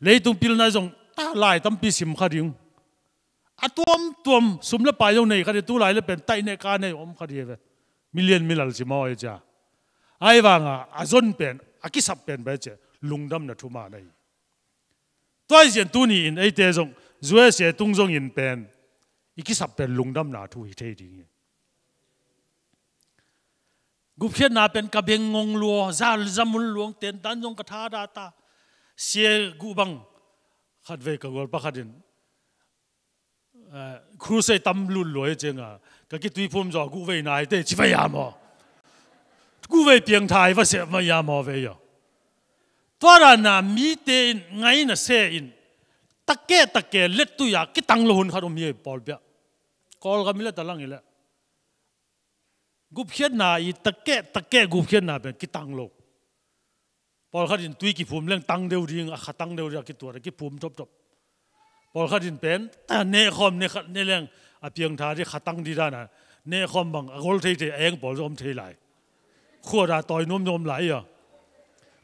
Leitung pilna zong ta lai tampi sim kha ding. A tuamtuam sum le pai zong nei kha di, tulai le pen taih nei ka nei om kha di ve. Milian milal ci maw ei cia. Ai vanga a zon pen, a kisap pen bai cia. Lungdamna thuma nei. Tua hi zian tuni in eite zong, U S A tung zong in pen, i kisap pen lungdamna thu hi thei ding hi. Gupkhiatna pen ka beng ngong lua, za, zamul luang, tentan zong ka tha da ta. Sia guh bang, khatvei ka gual pakhat in, eh, crusade tam lut lua hi cianga, ka kituiphum zaw guh vei nai te, ci vei a maw. Guh vei piangthai va seh mai a maw vei a. Tua dana mite in ngai na se in, takke takke let tui a kitang lo hun khat om hi pawl pia. Kawl gam i le talang i le. Gupkhiatna i takke takke gupkhiatna pen kitang lo. Pawlkhat in tui kiphum leng tang deuh ding, a kha tang deuh ding, a kituat a kiphum thopthop. Pawlkhat in pen ta nehkhawm, ne khat ne leng a piangtha ding, kha tang ding dana nehkhawm bang a gol theithei a eng pawl zong om thei lai. Khuada tawi nuam zong om lai a.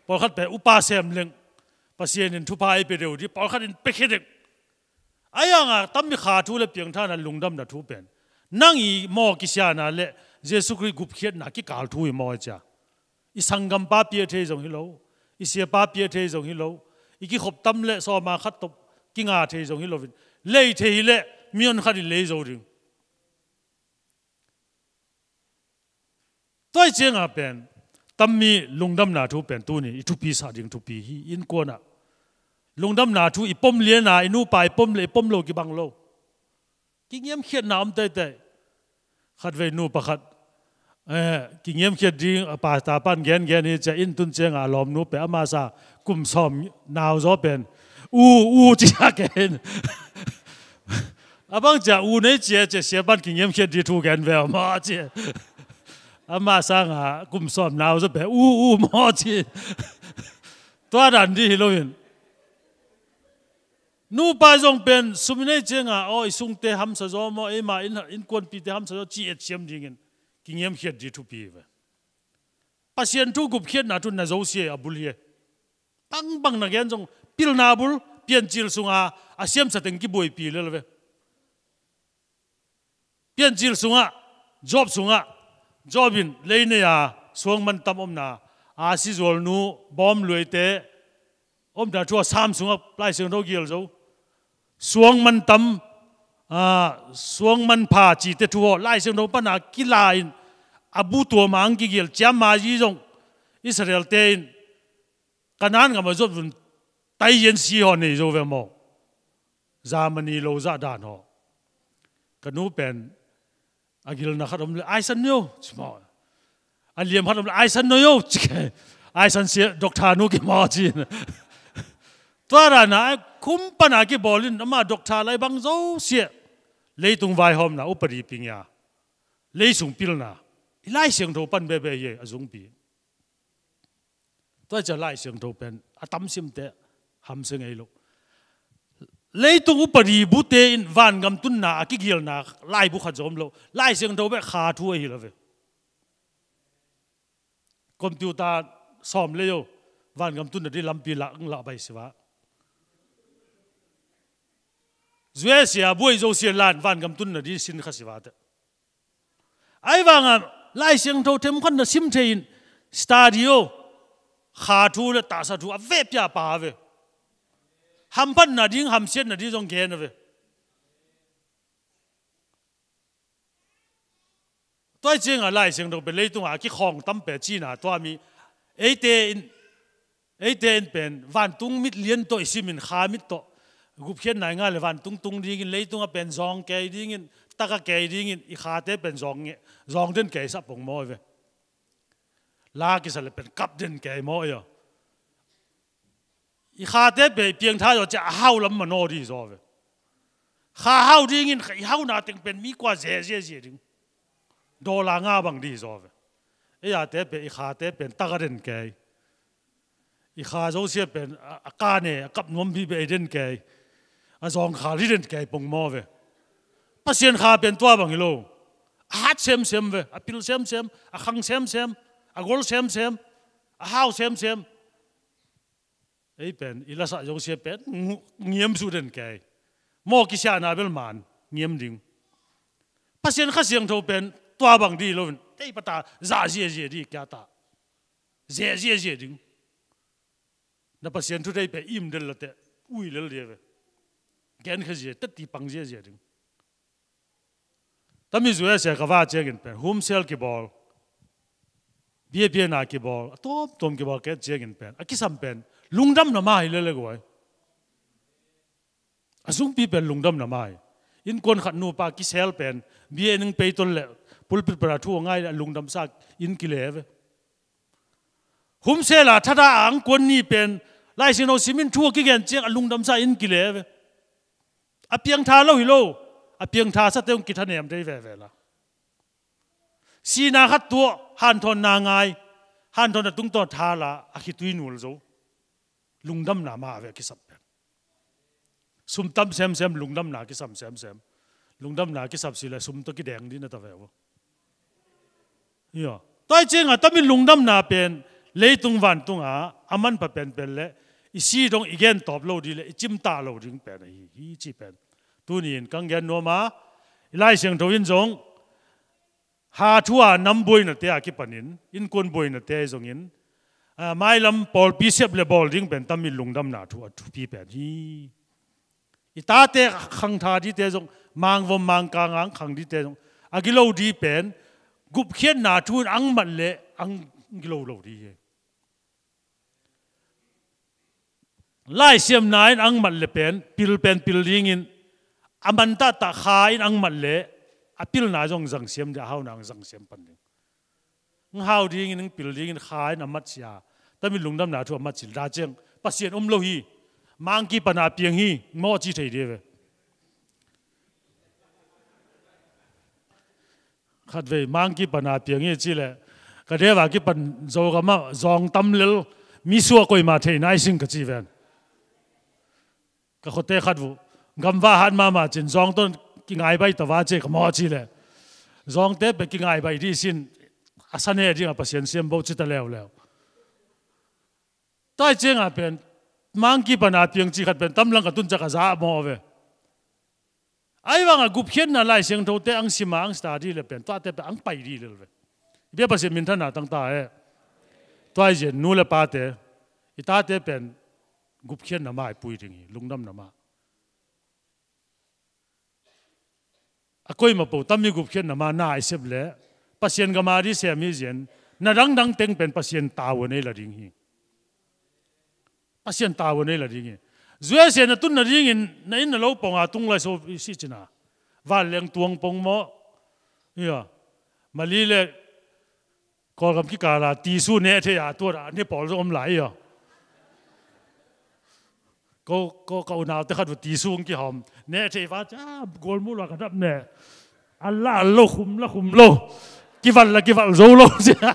Pawlkhat pen upa sem leng Pasian in thupha ei pe deuh ding, pawlkhat in pe khe deuh. A ianga tammi kha thu le piangthana lungdamna thu pen nang i maw kisiana le Jesu Khrih gupkhiatna kikal thu i maw cia. I sanggampa pia thei zong hi lo, i siapa pia thei zong hi lo, i kikhop tam le sawma khat top kinga thei zong hi loin lei thei hi le mion khat in lei zo ding. Tua i cianga pen tammi lungdamna thu pen tuni i thupi sah ding thupi hi. Innkuana lungdamna thu i pom liana i nupa i pom le i pom lo kibang lo. Kingiamkhiatna om teitei. Khatvei nu pakhat, eh, kingiamkhiat ding a pasta pan gengen hi cia, in tun cianga a lawmnu pe ama sa kum sawm nau zaw pen u, u ci a ken. A bang cia u nei cia cia sia pan kingiamkhiat ding thu gen ve a maw ci. Ama sanga kum sawm nau zaw pe u, u maw ci. Tua dan ding hi loin nupa zong pen sum i nei cianga aw i sungte hamsa zaw maw, eima in, innkuanpite hamsa zaw ci et siam dingin kingiamkhiat ding thupi ve. Pasian thu gupkhiatna thu na zosia a bul hi. Bangbang na gen zong pilna bul, piancil sunga a siamsa teng kibuaipi lel ve. Piancil sungah, Job sungah, Job in lei nei a suang mantam omna, a sizualnu bawm luaite omna thu a Sam sungah Lai Siangtho gil zo. Suang mantam, a, suang manpha cite thu aw Lai Siangtho pana kila in a bu tua mang kigil ciamma zi zong Israel te in Kanaan gam a zot vun taizian si haw nei zo ve maw? Zamani lo zah dan haw. Ka nu pen a gilna khat om le aisan nio ci maw? A liam khat om le aisan nio ci ke. Aisan sia doctor nu ki maw ci. Tua dana ai khum pana kibawl in ama doctor lai bang zo sia. Leitung vaihawmna upadi ping ia. Leisung pilna i Lai Siangtho pan bebe ia a zungpi. Tua cia Lai Siangtho pen a tamsimte hamsia ngei lo. Leitung upadi bute in vangam tunna a kigilna laibu khat zom lo. Lai Siangtho beh kha thu ahi lo ve. Computer sawm le yo. Vangam tunna ding lampi lah, lah bai siva. U S A buai zo sia lan vangam tunna ding sin kha siva te. Ai vanga Lai Siangtho themkhat na sim thei in, studio, kha thu le tahsa thu a vepia pa ve. Hamphatna ding, hamsiatna ding zong gen a ve. Tua cianga Lai Siangtho pen leitunga kikhawng tam pe cina tua mi eite in, eite in pen vantung mit lian tawh i simin kha mit tawh gupkhiatna i ngah le vantung tung dingin leitunga pen zawng kei dingin taka kei dingin i khate pen zawng nge, zawng den kei sah pong maw ve. La kisa le pen kap den kei maw ia. I khate pen i piangtha zaw cia a hau lam manaw di zaw ve. Kha hau dingin i hauna teng pen mi kua zia zia zia ding. Dollar nga bang di zaw ve. Ei ate pen i khate pen taka den kei. I kha zosia pen a, a kane a kap nuam bi be ei den kei. A zawng kha li den kei pong maw ve. Pasian kha pen tua bang hi lo. A hat semsem ve, a pil semsem, a khang semsem, a gol semsem, a hau semsem. Ei pen i lasa zosia pen ngiam su den kei. Maw kisiana bel man ngiam ding. Pasian Kha Siangtho pen tua bang di lo in tei pata za zia zia di kia ta. Zia zia zia ding. Na Pasian thu tei pen im del la te ui lel dia ve. Gen kha zia teti pang zia zia ding. Tami zui a sia ka va ciangin pen humsel kibawl, biabiana kibawl, a tuamtuam kibawl ket ciangin pen a kisam pen lungdamna ma hi lele guai. A zungpi pen lungdamna ma hi. Innkuan khat nupa kisel pen bia ning peiton le pulpit para thu a ngai le a lungdamsa in kile ve. Humsela thada a angkuan ni pen Lai Siangtho simin thu a kigen ciang a lungdamsa in kile ve. A piangtha lo hi lo. A piangtha sate hong kithanem dei veve la. Sina khat tuah hanthawnna ngai. Hanthawnna tungtawn thala a khitui nul zo. Lungdamna ma ve a kisap pen. Sum tam semsem lungdamna kisam semsem. Lungdamna kisap si le sum tawh kideng dih na ta ve uh. Tua cianga tamin lungdamna pen leitung vantunga a manpha penpen le i si dong i gen tawp lo dih le i cimtah lo ding pen ahi hi ci pen. Tuni in kang gen nuama i Lai Siangtho in zong ha thu a nam buainate a kipanin innkuan buainate zongin mailam pawlpi sep le bawl ding pen tamin lungdamna thu a thupi pen hi. I tate khangtha dite zong mangvom mangkanga ang khang dite zong a gilo di pen gupkhiatna thu in ang mat le ang gilo lo di hi. Laisiamna in ang mat le pen pil pen pil dingin a man tahtah kha in ang mat le a pilna zong zangsiam di a hauna ang zangsiam pan ding. Ng hau dingin ng pil dingin kha in a mat sia. Tamin lungdamna thu a mat sil da ciang Pasian om lo hi. Mangki pana piang hi mawh ci thei di ve. Khatvei mangki pana piang hi ci le ka deva kipan zo ka mah zawng tam lel mi suah koima thei nai sing ka ci ven. Ka khuate khat vuh gamva hat mahmah cin zawng ton kingai bai tava ci ka mawh ci le zawngte pe kingai bai di sin a sane ding a Pasian siam bo ci ta leuleu. Tua cianga pen mangki pana piang ci khat pen tamlang ka tun cak a za mawh ve. Ai vanga gupkhiatna Lai Siangthote ang sima ang study le pen tuate pe ang pai di lel ve. I bia Pasian minthana tangta e. Tua i zian nu le pate i tate pen gupkhiatna ma i pui ding hi lungdamna ma. A koima po tammi gupkhiatna ma na i sep le Pasian gama di sem hi zian na dangdang teng pen Pasian tau a nei la ding hi. Pasian tau a nei la ding hi. U S A na tunna dingin na inn na lo ponga tung lai so i si cina vanleng tuang pong maw. Ia Mali le Kawlgam kikala tisu neh thei a tuat a ne pawl zong om lai ia. Ko ko ka unaute khat uh tisu ang kihawm neh thei va ca gualmu lua ka dap ne. A la lo khum la khum lo kival la kival zo lo cia.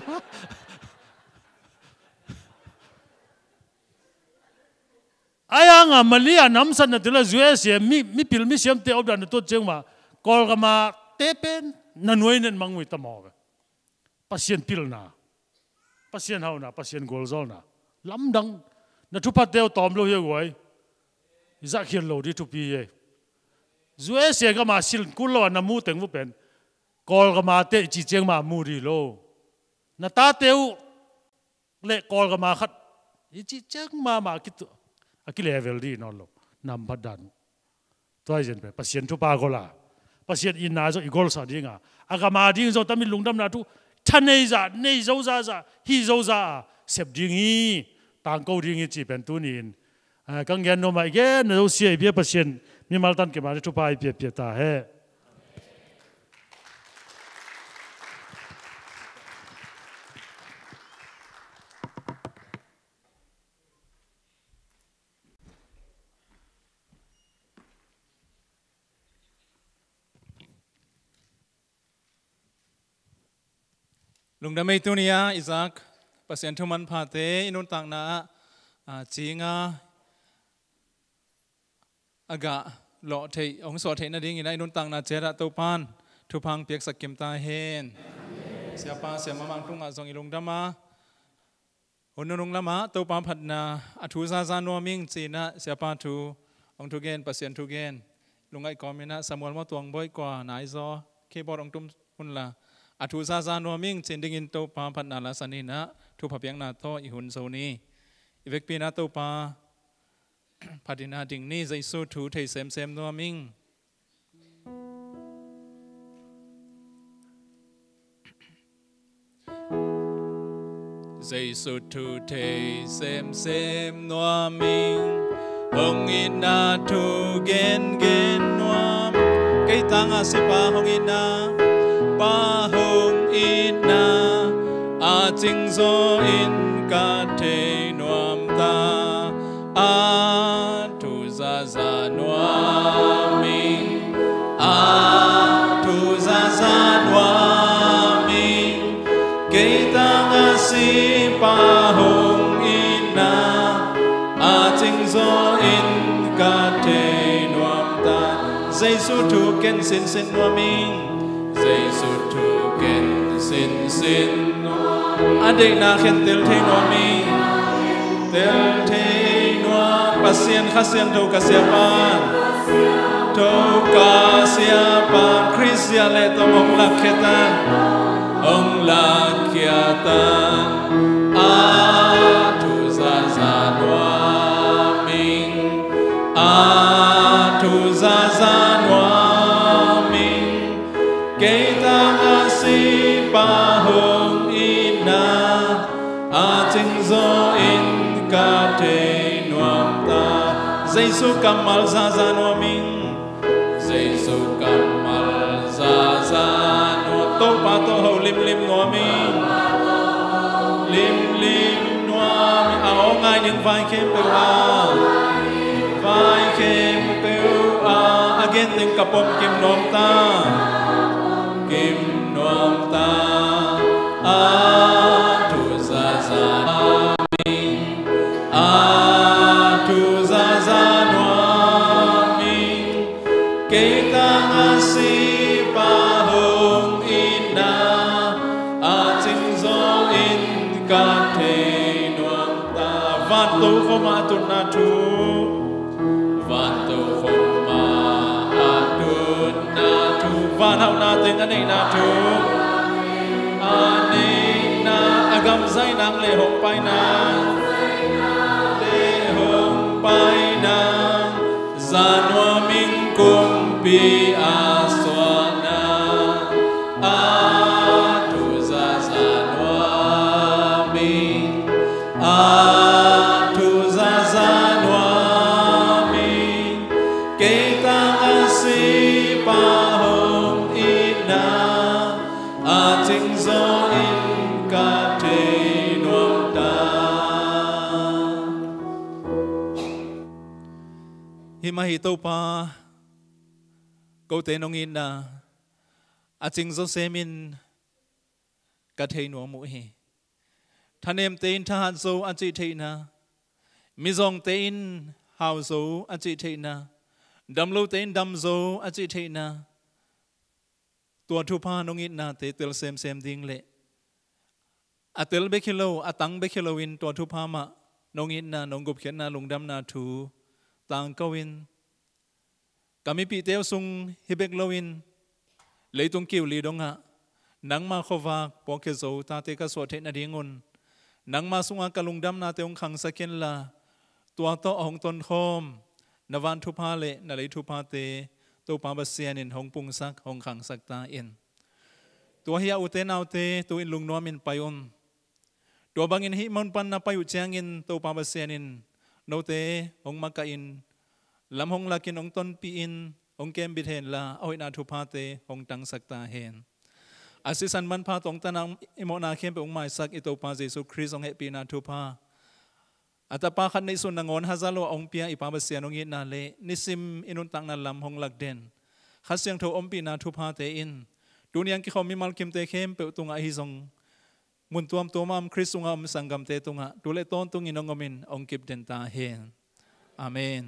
Ai anga Mali a namsatna tila U S A mi mipil misiamte opdan na tuat ciangma Kawlgama te pen na nuai nen mangui ta maw ve. Pasian pilna, Pasian hauna, Pasian gualzawlna. Lamdang. Na thupha teu tawm lo hi a guai. I zahkhial lo ding thupi hi. U S A gam a sin kul lo a na mu teng uh pen Kawlgam a te i ci ciang mah mu ding lo. Na tate uh le Kawlgam a khat i ci ciang mahmah a kitu-, a kilevel ding nawn lo. Nambat dan uh. Tua hi zen pen Pasian thupha gol a, Pasian itna zong i golsak ding a, a gam a ding zong tami lungdamna thu tha nei zah, nei zo zah zah, hi zo zah a sep ding hi, tangko ding hi ci pen tuni in, a, kang gen nuam a i gen na zo sia i bia Pasian mimal tan kei mah thupha i piapia ta he. Lungdam ei tuni a i zak Pasian thu manphate i nuntakna ah, a, cinga a gah lawh theih, hong suah theih nadingin a i nuntakna ciat ah Topan thupha piaksak kim ta hen. Siapa, siamah mang tungah zong i lungdam a, hun nunung lamah Topa phatna a thu zaza nuam ing cinah siapa thu hong thugen, Pasian thugen lungaih kawminah Samuel Mawtuang Bawi kua naizaw keyboard hong tum hunla a thu zaza nuam ing cin dingin Topa phatna lasan inah thupha piakna tawh i hun zo ni. I vekpi inah Topa phat inah ding ni. Jesu thu thei semsem nuam ing. Jesu thu thei semsem nuam ing. Hong itna thu gengen nuam. Kei tangah si Pa hong itna, Pa hong itna a cingzaw in ka thei nuam ta. A thu zaza nuam ing, a thu zaza nuam ing. Kei tangah si Pa hong itna a cingzaw in ka thei nuam ta. Jesu thu ken sinsin nuam ing. Jesu thu ken sinsin nuam ing. A deihna khentel thei nuam ing. Tel thei nuam. Pasian Kha Siangtho ka siapa, tho ka siapa, Khrist zia le tawm hong lakkhia ta, hong lakkhia ta. A thu zaza nuam ing, a thu zaza nuam ing. Kei tangah si Pa hong itna a cingzaw in ka thei nuam ta. Jesu kammal zaza nuam ing. Jesu kammal zaza nuam. Topa tawh ho limlim nuam ing. Limlim nuam ing. A aw ngai ning vai khempeuh a, vai khempeuh a, a gen teng ka pom kim nuam ta. Kim nuam ta. A thu zaza nuam ing. A thu zaza nuam ing. Kei tangah si Pa hong itna a cingzaw in ka thei nuam ta. Vanto khawm a tutna thu. Vanto khawm a tutna thu. Van hauhna teng a neihna thu. A neihna, a gam zaina le hong paina. Le hong paina. Za nuam ing kumpi a suahna. A thu zaza nuam ing. A thu zaza nuam ing. Kei tangah si Pa hong itna a cingzaw in ka thei nuam ta. Himah hi Topa, kote nong itna a cingzaw semin ka thei nuam uh hi. Thanemte in thahat zo a cih theihna, mizawngte in hau zo a cih theihna, damlote in dam zo a cih theihna, tua thupha nong itnate tel semsem ding le a tel bek hi lo, a tang bek hi loin tua thupha mah Nong itna, nong gupkhiatna, lungdamna thu tangko in, ka mipihte uh sung hi bek loin leitung kiu li dongah nangma khuavak puakkhia zo tate ka suah theih nadingun nangma sunga ka lungdamnate hong khangsak inla, tua tawh a hong tonkhawm na van thupha le na lei thuphate Topa Pasian in hong pungsak, hong khangsak ta in. Tua hi a, ute naute, tu-in lungnuamin pai un. Tua bangin hih mun pan na pai uh ciangin Topa Pasian in note hong makahin, lam hong lakin, hong tonpihin, hong kembit henla, a hoihna thuphate hong tangsak ta hen. A sisan manpha tawh hong tanna i mawhna khempeuh hong maisak i Topa Jesu Khrist hong hehpihna thupha, a Tapa khat neihsun nangawn haza lo a hong pia i Pa Pasian hong itna le nisim i nuntakna lam hong lak den Kha Siangtho ompihna thuphate in tuni a hong kikhawm mimal kimte khempeuh tungah ahi zong mun tuamtuam a om Khrist sunga om sanggamte tungah tu le tawntungin hong omin hong kip den ta hen. Amen.